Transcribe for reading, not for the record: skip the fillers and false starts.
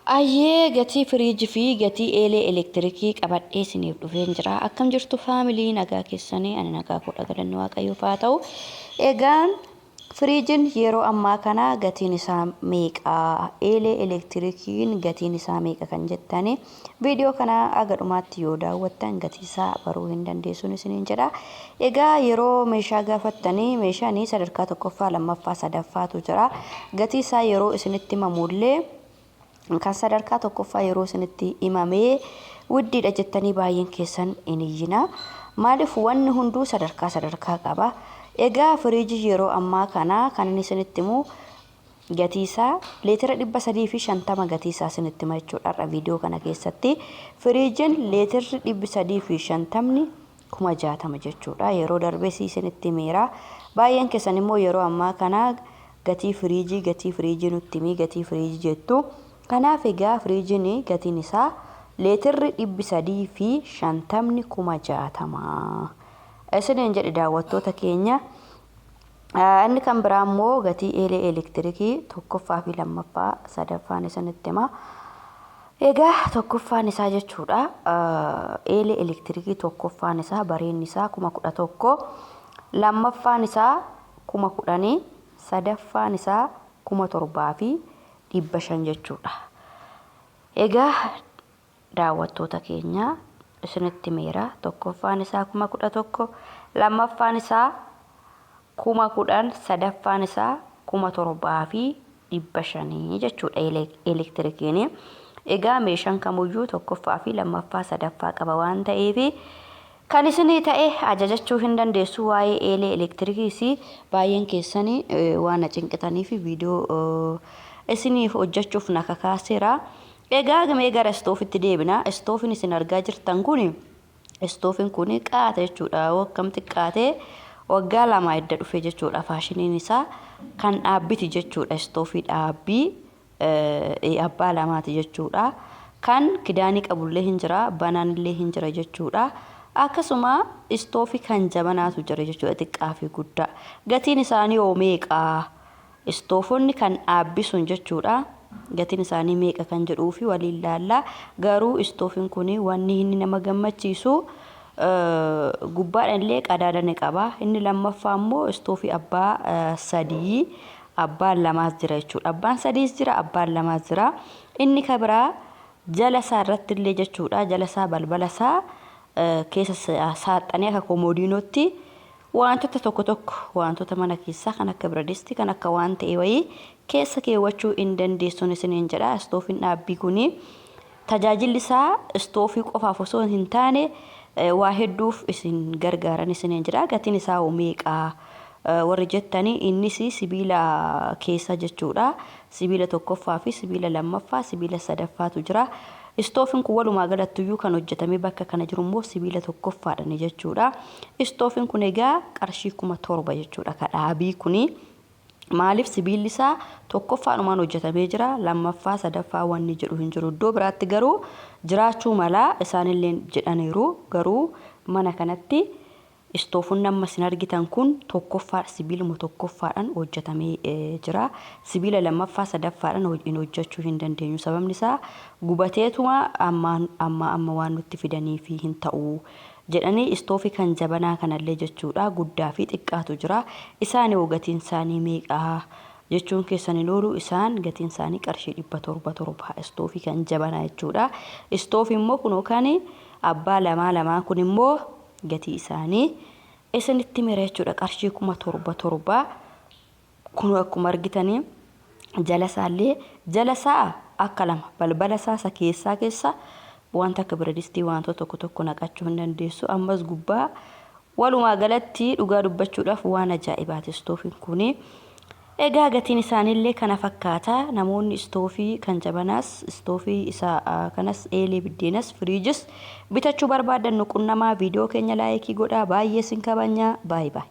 Ayyee gatii firiiji fi gatii eelee elektirikii qabadhee isiniif dhufeen jira. Akkam jirtu faamilii nagaa keessanii ani nagaa koodha galanni waaqayyoof haa ta'u. Egaan firiijin yeroo ammaa kana gatiin isaa meeqa? Eelee elektirikiin gatiin isaa meeqa kan jettani viidiyoo kana aga dhumaatti yoo daawwattan gatii isaa baruu hin dandeessuun isiniin jedha. Egaa yeroo meeshaa gaafattanii meeshaan sadarkaa tokkoffaa lammaffaa sadaffaatu jira. Gatii isaa yeroo isinitti himamullee kan sadarkaa tokkoffaa yeroo isinitti himamee widdiidha jettanii baay'een keessan hin iyyina. Maaliif wanni hunduu sadarkaa sadarkaa qaba. Egaa firiijii yeroo ammaa kana kan inni isinitti himu gatii isaa leetira 350 gatii isaa isinitti hima jechuudha har'a viidiyoo kana keessatti. Firiijiin leetirri 350 60,000 jechuudha. Yeroo darbes isinitti himeera. Baay'een keessan immoo yeroo ammaa kana gatii firiijii gatii firiijii nutti himi gatii firiijii jettu. Kanaaf egaa firiijiin gatiin isaa leetirri 350 60,000 isiniin jedhe daawwattoota keenya. Inni kan biraa immoo gatii eelee elektirikii tokkoffaa fi lammaffaa sadaffaan isinitti hima. Egaa tokkoffaan isaa jechuudha eelee elektirikii tokkoffaan isaa bareenni isaa 11,000 lammaffaan isaa 10,000 sadaffaan isaa 7,500 jechuudha. Egaa daawwattoota keenya isinitti himeera. Tokkoffaan isaa 11,000, lammaffaan isaa 10,000, sadaffaan isaa 7,500 jechuudha elektirikiin. Egaa meeshaan kamuyyuu tokkoffaa fi lammaffaa sadaffaa qaba waan ta'eef kan isinii ta'e ajajachuu hin dandeessu. Waa'ee eelee elektirikiis baay'een keessan waan na cinqitaniif viidiyoo isiniif hojjechuuf na kakaaseera. Egaa mee gara istoofitti deebina. Istoofin isin argaa jirtan kun istoofin kun qaata jechuudha. Yoo akkam xiqqaate waggaa 2 edda dhufe jechuudha. Faashiniin isaa kan dhaabbiti jechuudha. Istoofii dhaabbii abbaa lamaati jechuudha. Kan kidaanii qabullee hin jira, banaan illee hin jira jechuudha. Akkasuma istoofii kan jabanaatu jira jechuudha xiqqaa fi guddaa. Gatiin isaanii hoo meeqa? Istoofonni kan dhaabbi sun jechuudha. Gatiin isaanii meeqa kan jedhuu fi waliin laalla. Garuu istoofin kun wanni inni nama gammachiisu gubbaadhaan illee qadaada ni qaba. Inni lammaffaa immoo istoofii abbaa sadii abbaan lamaas jira jechuudha. Abbaan sadiis jira abbaan lamaas jira. Inni ka biraa jala isaa irratti illee jechuudha. Jala isaa balbala isaa keessa saaxxanii akka komoodiinootti Waantota tokko tokko, waantota mana keessaa kan akka biradistii, kan akka waan ta'e wayii keessa keewwachuu in dandeessuun isiniin jedha. Istoofiin dhaabbii kuni tajaajilli isaa istoofii qofaaf osoo hin taane waa hedduuf isin gargaaran isiniin jedha. Gatiin isaa hoo meeqa warri jettanii innis sibiila keessa jechuudha. Sibiila tokkoffaa fi sibiila lammaffaa, sibiila sadaffaatu jira. Istoofin kun walumaa galattuyyuu kan hojjetamee bakka kana jiru immoo sibiila tokkoffaadhani jechuudha. Istoofin kun egaa qarshii 7,000 jechuudha ka dhaabii kuni. Maaliif sibiilli isaa tokkoffaadhumaan hojjetamee jira lammaffaa sadaffaa wanni jedhu hin jiru. Iddoo biraatti garuu jiraachuu mala isaanillee jedhaniiru garuu mana kanatti Istoofonni amma isin argitan kun tokkoffaa sibiiluma tokkoffaadhaan hojjetamee jira. Sibiila lammaffaa sadaffaadhaan hin hojjechuu hin dandeenyu. Sababni isaa gubateetuma amma amma amma waan nutti fidaniifi hin ta'u jedhanii istoofii kan jabanaa kanallee jechuudha guddaa fi xiqqaatu jira. Isaan hoo gatiin isaanii meeqa jechuun keessan hin oolu isaan gatiin isaanii qarshii 700 7 istoofii kan jabanaa jechuudha. Istoofii immoo kunoo kan abbaa lamaa lamaa kun immoo gatii isaanii isinitti himeera jechuudha qarshii 7,000 7 kun akkuma argitanii jala isaallee jala isaa akka lama balbala isaa isa keessaa keessa wanta akka biradistii wantoota tokko tokko naqachuu hin dandeessu ammas gubbaa walumaa galatti dhugaa dubbachuudhaaf waan ajaa'ibaati istoofiin kuni. Egaa gatiin isaaniillee kana fakkaata. Namoonni istoofii kan jabanaas, istoofii isa kanas, eelee biddeenas, firiijis bitachuu barbaaddan nu qunnamaa. Viidiyoo keenya laayikii godhaa. Baay'ee isin kabajna. Baay baay.